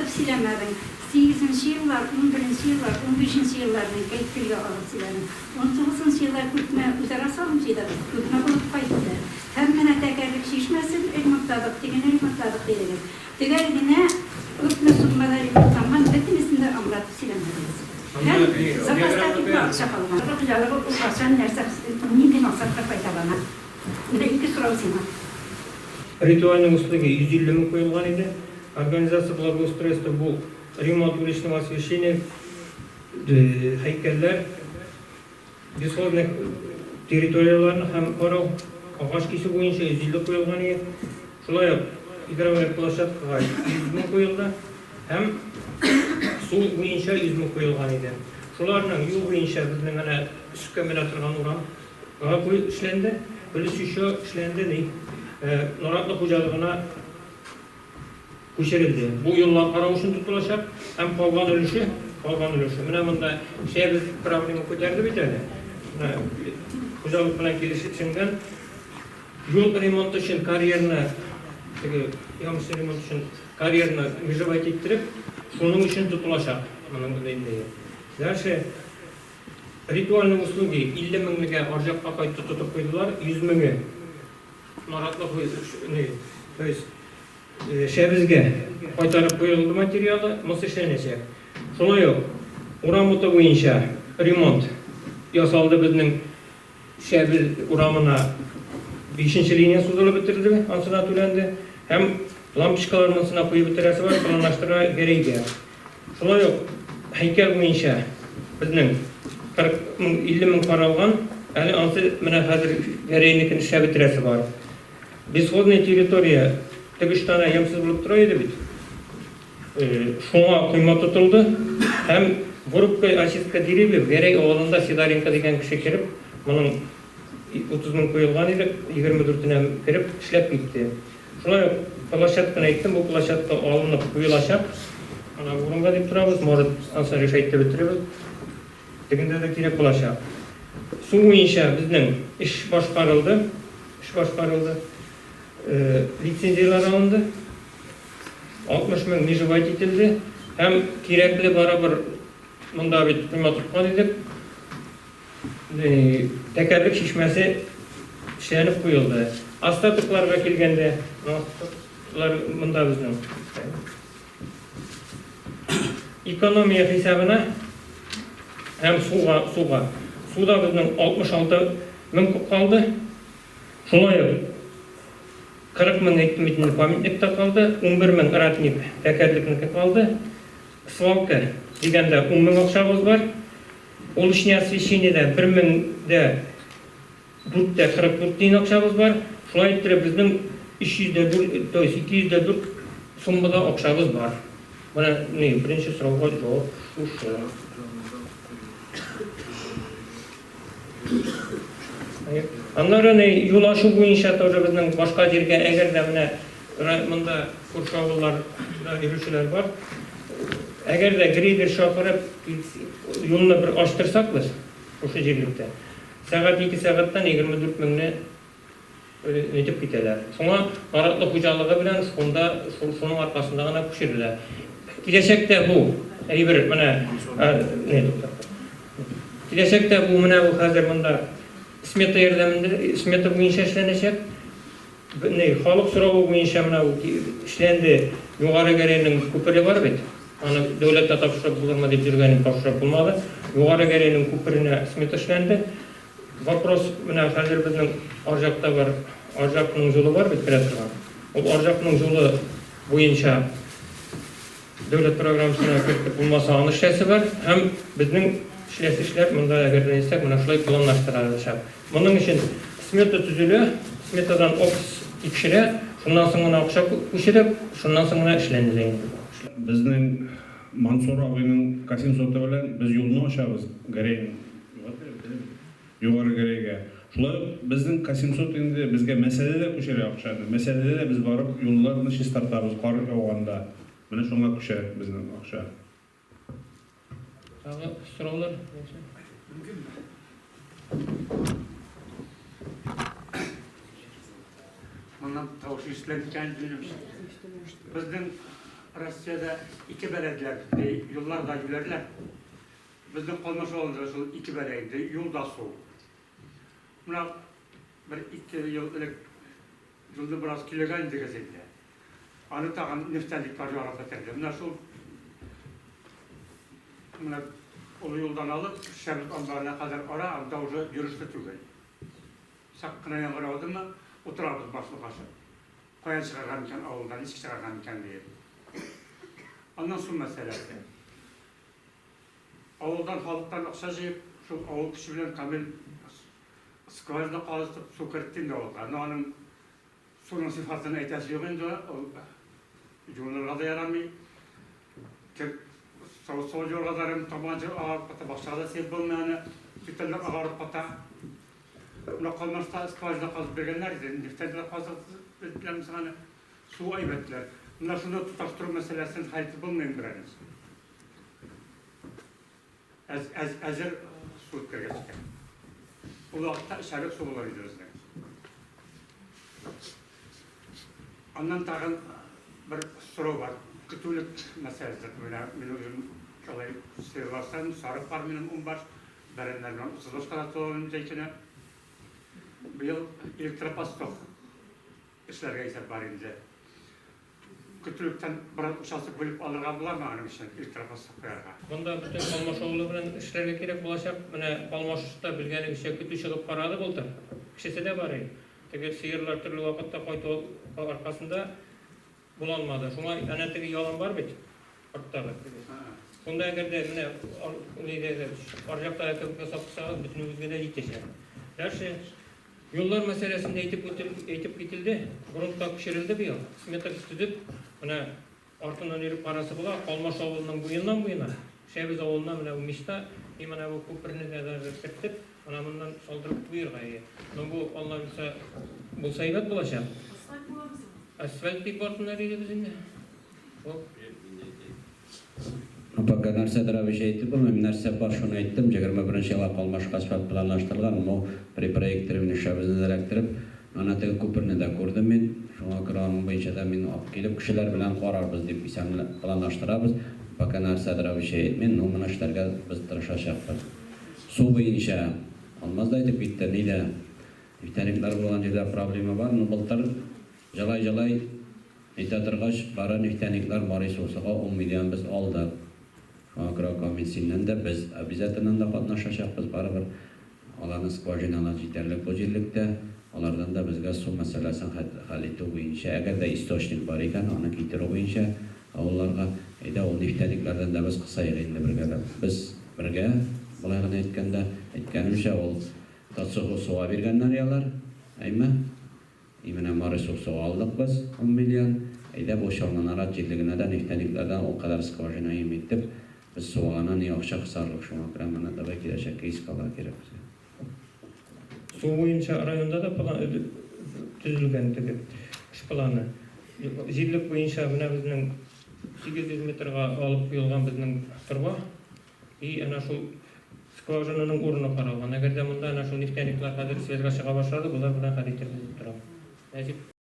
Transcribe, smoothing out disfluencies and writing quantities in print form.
Аңлатып сөйләмәдең. Сигезенче еллар, унберенче еллар, унбишенче елларны гел телгә алып сөйләдең. Унтугызынчы елда күпме үзара салым җыйдыгыз, күпме булып кайтты? Һәм менә Тәкәрлек чишмәсен ремонтладык, тегене ремонтладык дидегез. Төгәл генә күпме суммада ремонтланган, бөтенесен дә аңлатып сөйләмәдегез. Һәм запаста күпме акча калган? Авыл хуҗалыгы ул кайчан, нәрсә, нинди максатка файдалана? Менә ике сорау сиңа. Ритуальные услуги 150 мең куелган иде. Организация благоустройства бу ремонт уличного освещения, һәйкәлләр, бесхозный территорияләрне һәм карау, агач кисү буенча 150 куелган иде. Шулай ук игровая площадкага 100 мең куелды һәм су буенча 100 мең куелган иде. Шуларның юл буенча безнең әнә өскә менә торган урам га кую эшләнде, плюс еще эшләнде ни, Наратлы хуҗалыгына күчерелде. Бу юллар карау өчен тотылачак һәм калган өлеше, калган өлеше. Менә монда Шәбез проблема күтәрде бит әле. Менә хуҗалык белән килешенгән юл ремонты өчен карьерны, теге ямочный ремонт өчен карьерны межевать иттереп, шуның өчен тотылачак моның инде. Дальше ритуальные услуги 50 меңлегә арҗакка кайтты тотып куйдылар, 100 меңе Наратлы ни, то есть Шәбезгә кайтарып куелды материалы, монысы эшләнәчәк. Шулай ук урам уты буенча ремонт ясалды безнең Шәбез урамына бишенче линия сузылып бетерелде, ансына түләнде. Һәм лампочкалар монысына куеп бетерәсе бар, планлаштыра Гәрәйгә. Шулай ук һәйкәл буенча безнең 40 мең, 50 мең каралган, әле ансы менә хәзер Гәрәйнекен эшләп бетерәсе бар. Бесхозная территория теге өч данә ямьсез булып тора иде бит. Шуңа койма тотылды һәм вырубка, очистка деревьев Гәрәй авылында Сидоренко дигән кеше кереп, моның 30 мең куелган иде, 24-енә кереп эшләп китте. Шулай ук площадканы әйттем, бу площадка алынып куелачак. Ана урынга дип торабыз, может, ансын решать итеп бетерербез. Тегендә дә кирәк булачак. Су буенча безнең эш башкарылды, эш башкарылды. Лицензияләр алынды. 60 мең межевать ителде һәм кирәкле барыбер монда бит койма тоткан идек. Тәкәрлек чишмәсе эшләнеп куелды. Остатокларга килгәндә, остатоклар монда безнең. Экономия хисабына һәм суга, суга. Суда безнең 66 мең куб калды. Шулай ук 40 мең әйттем бит инде памятникта калды, 11 мең ратник тәкәрлекнеке калды. Свалка дигәндә 10 мең акчабыз бар. Уличное освещениедә 1004,44 тиен акчабыз бар. Шулай иттереп, безнең 304, то есть 204 суммада акчабыз бар. Менә ни, беренче сорауга җавап шушы. Аннары ни, юл ачу буенча тоже безнең башка җиргә, әгәр дә менә монда күрше авылларда йөрүчеләр бар. Әгәр дә грейдер чакырып, юлны бер ачтырсак без, шушы җирлектә, сәгать ике сәгатьтән 24 меңне нитеп китәләр. Шуңа Наратлы хуҗалыгы белән шунда шуның аркасында гына күчерелә. Киләчәктә бу әйбер менә не туктап. Киләчәктә бу менә бу хәзер монда смета ярдәмендә смета буенча эшләнәчәк. Не, халык соравы буенча менә бу эшләнде. Югары Гәрәйнең күпере бар бит. Аны дәүләткә тапшырып булырмы дип йөргән, тапшырып булмады. Югары Гәрәйнең күперенә смета эшләнде. Вопрос, менә хәзер безнең Арҗакта бар, Арҗакның юлы бар бит керә торган. Ул Арҗакның юлы буенча дәүләт программасына кертеп булмаса, аны эшләсе бар. Һәм безнең эшләсе эшләр монда әгәр дә әйтсәк, менә шулай планлаштырылачак. Моның өчен смета төзелә, сметадан офис тикшерә, шуннан соң гына акча күчереп, шуннан соң гына эшләнелә инде бу. Безнең Мансур абыйның Касим соты белән без юлны ачабыз, Гәрәйнең. Югары Гәрәйгә. Шулай ук безнең Касимсот инде безгә Мәсәдә дә күчерә акчаны. Мәсәдәдә дә без барып юлларны чистартабыз кар яуганда. Менә шуңа күчә безнең акча. Тагы сораулар булса? Мөмкинме? Моннан тавыш ишетелә микән, белмим. Безнең Россиядә ике бәла диләр, ди, юллар да юләрләр. Безнең Калмаш авылында да шул ике бәла инде, юл да су. Менә бер ике ел элек юлны бераз көйләгән идегез инде. Аны тагын нефтяниклар ярып бетерде. Менә шул менә олы юлдан алып Шәмес амбарына кадәр ара анда уже йөрешле түгел. Чак кына яңгыр яудымы, утырабыз башны кашып. Каян чыгарган икән авылдан, ничек чыгарган икән диеп. Аннан су мәсьәләсе. Авылдан халыктан акча җыеп, шул авыл көче белән Камил скважина казытып су кертте инде авылга. Но аның суның сыйфатын әйтәсе юк инде, ул юынырга да ярамый. Кер савыт-саба юарга да ярамый, табан җир агарып ката, бакчага да сибеп булмый аны, түтәлләр агарып ката. Менә Калмашта скважина казып биргәннәр иде, нефтьтән дә казып беттеләрме соң аны? Су әйбәтләр. Менә шуны тоташтыру мәсьәләсен хәл итеп булмыймы берәрегез? Әз, әз, әзер су үткәргәч икән. Ул вакытта эчәрлек су булыр иде безнең. Аннан тагын бер сорау бар. Көтүлек мәсьәләсе. Менә мин үзем шулай сыерлар асрыйм, сарык бар минем ун баш, бәрәннәр белән 30 башка да туа минем җәй көне. Быел электропастух эшләргә исәп бар инде. Көтүлектән бераз участок бүлеп алырга буламы аның өчен электропастух куярга? Монда бөтен Калмаш авылы белән эшләргә кирәк булачак. Менә Калмашта белгәнегезчә көтү чыгып карады былтыр. Кешесе дә бар иде. Теге сыерлар төрле вакытта кайту аркасында була алмады. Шуңа әнә теге ялан бар бит, арттагы теге. Шунда әгәр дә менә нидә аръяктагы кебек ясап куйсагыз, бөтенебезгә дә җитәчәк. Дальше Юллар мәсьәләсен дә әйтеп үтел, әйтеп кителде. Грунтка күчерелде быел. Смета төзеп, менә артыннан йөреп карасы була, Калмаш авылының буеннан буена, Шәбез авылына менә бу мечта, и менә бу күперне дә даже кертеп, менә моннан салдырып куерга ие. Но бу, Алла бирса, булса әйбәт булачак. Асфальт буламы соң? Асфальт дип артыннан йөрибез инде. Шул. Ну, пока нәрсәдер абыйча әйтеп булмый, нәрсә бар, шуны әйттем, 21 нче елга Калмашка асфальт планлаштырылган, но при проектировании шәбезне дә эләктереп, ана теге күперне дә күрдем мин, шуңа күрә аның буенча да мин алып килеп, кешеләр белән карарбыз дип исәнле планлаштырабыз, пока нәрсәдер абыйча әйтмим, но моны эшләргә без тырышачакбыз. Су буенча Алмаз да әйтеп китте, нидә нефтяниклар булган җирдә проблема бар, но былтыр җылай-җылай Әйтә торгач, бары нефтяниклар Мари Суысыга ун миллион без алдык. Шуңа күрә, Камил, синнән дә, без обязательно да катнашачакбыз, барыбер аларның скважиналары җитәрлек бу җирлектә, алардан да безгә су мәсьәләсен хәл итү буенча, әгәр дә источник бар икән, аны китерү буенча авылларга, әйдә, ул нефтяниклардан да без кысаек инде бергәләп. Без бергә, болай гына әйткәндә, әйткәнемчә, ул Татсугу суга биргәннәр ялар, әйме? И менә Мары Суыксуга алдык без ун миллион. Әйдә бу Чаллы-Нарат җирлегенә дә нефтяниклардан ул кадәр скважина им итеп, без суга ни акча кысарлык, шуңа күрә моны давай киләчәккә искә алырга кирәк безгә. Су буенча районда да план төзелгән теге эш планы. Җирлек буенча менә безнең 800 метрга алып куелган безнең торба. И әнә шул скважинаның урыны каралган. Әгәр дә монда әнә шул нефтяниклар хәзер связьга чыга башлады, болар белән хәл итербез дип торам. Нәҗип.